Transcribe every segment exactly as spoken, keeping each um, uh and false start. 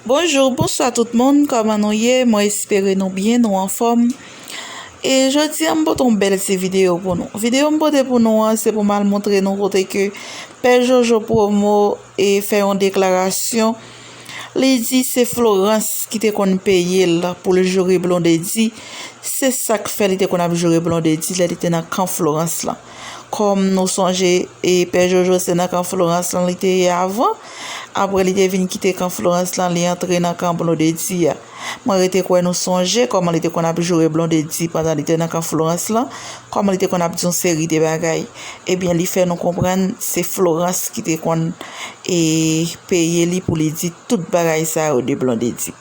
Bonjou, bonswa tout moun, kòman nou ye? Mwen espere nou byen, nou anfòm. E jodi a, m pote yon bèl ti videyo pou nou. Videyo m pote pou nou an, se pou m al montre nou kote ke Pè Jojo Promo e fè yon deklarasyon. Li di se Florence ki te konn peye l pou l joure Blondedy. Se sa k fè li te konn ap joure Blondedy lè li te nan kan Florence lan. Kòm nou sonje, e Pè Jojo se nan kan Florence lan li te ye avan. Apre li te vin kite kan Florence lan, li antre nan kan Blondedy a. Mwen rete kwè nou sonje kòman li te konn ap joure Blondedy pandan li te nan kan Florence lan, kòman li te konn ap di yon seri de bagay. Ebyen, li fè nou konprann se Florence ki te konn, e, peye li pou li di tout bagay sa yo de Blondedy.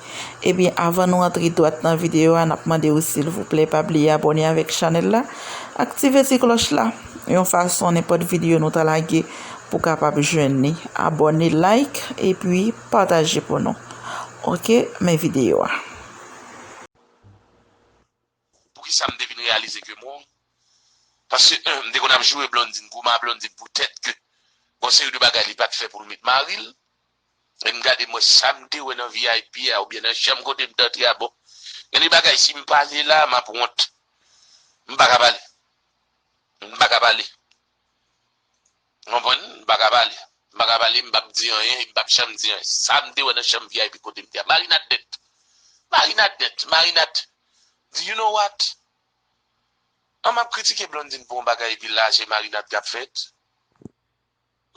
Ebyen, avan nou antre dwat nan videyo a, n ap mande w, silvouplè, pa bliye abòne avèk chanèl la, aktive ti klòch la, yon fason nenpòt videyo nou ta lage pou w kapab jwenn li. Abòne, like, epi pataje pou nou. Oke, men videyo a. Poukisa m te vin reyalize ke m wrong? Paske, m te konn ap joure Blondine, goumen a Blondine, poutèt ke gon seri de bagay li pa t fè pou l met mari l. E m gade m wè sa m te wè nan V I P a, oubyen nan chanm kote m t antre a, bon. Gen de bagay, si m pale la, m ap wont. M pa ka pale. M pa ka pale. Ou konprann? M pa ka pale. M pa ka pale, m p ap di anyen, e m p ap janm di anyen. Sa m te wè nan chanm V I P kote m te a. Marinade nèt. Marinade nèt. Marinade. Do you know what? An m ap kritike Blondine pou yon bagay, epi la, se marinad k ap fèt.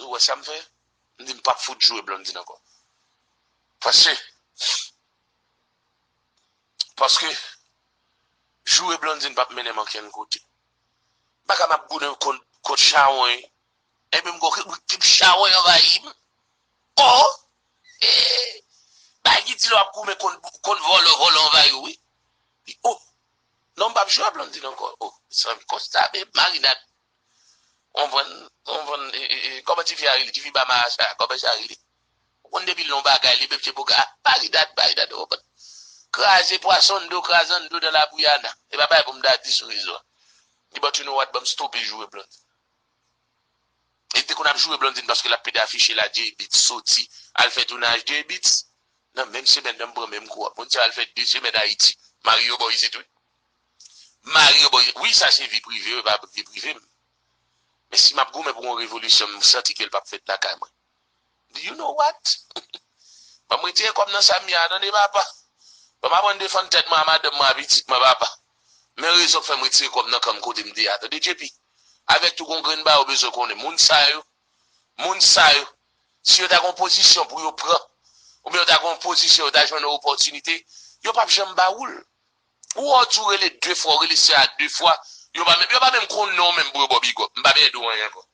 Ou wè sa m fè? M di m p ap fout joure Blondine ankò. Paske, paske, joure Blondine p ap mennen m ankenn kote. M pa ka m ap goumen kont, kont chawony. Epi m gon tip chawony anvayi m. Oh! Eh! Bay ki di lè w ap goumen kont, kont vòlò, vòlò anvayi w, wi. Li, oh! Non, m p ap joure Blondine ankò. Oh, mezanmi, konsa, men marinad. Ou konprann, ou konprann, e, e, e, kòman tifi a rele? Tifi ba maracha, kòman sa rele? Ou konn depi l nan bagay, li menm se pou ka, ah, marinad, marinad, ou konprann. Kraze pwason do, kraze an do nan la Guyana. E pa bagay pou m ta di sou rezo a. Li, but you know what, ban m stope joure Blondine. E te konn ap joure Blondine paske l ap pede afiche la, Jay Beatz soti, al fè tounaj Jay Beatz. Nan menm semèn nan, m pran menm kou a. Moun sa al fè de semèn Ayiti. Mario bò isit, wi. Mario bò isit. Wi, sa se vi prive, wi, pa vi prive m. Men si m ap goumen pou yon revolisyon, m santi ke l p ap fèt lakay mwen. Do you know what? Ban m retire kòb nan sa m ye a, tande papa. Ban m aprann defann tèt mwen a madanm mwen a pitit mwen, papa. Men rezon k fè m retire kòb nan kan m kote m te a, tande J P. Avèk tou gon grenn bagay ou bezwen konnen. Moun sa yo, moun sa yo, si yo ta gon pozisyon pou yo pran, oubyen yo ta gon pozisyon, yo ta jwenn yon opòtinite, yo p ap janm ba ou l. Ou wè w di w rele de fwa, w rele sè a de fwa, yo pa menm, yo pa menm konn non w menm pou yo ba w bigòp. M pa bezwen di w anyen ankò.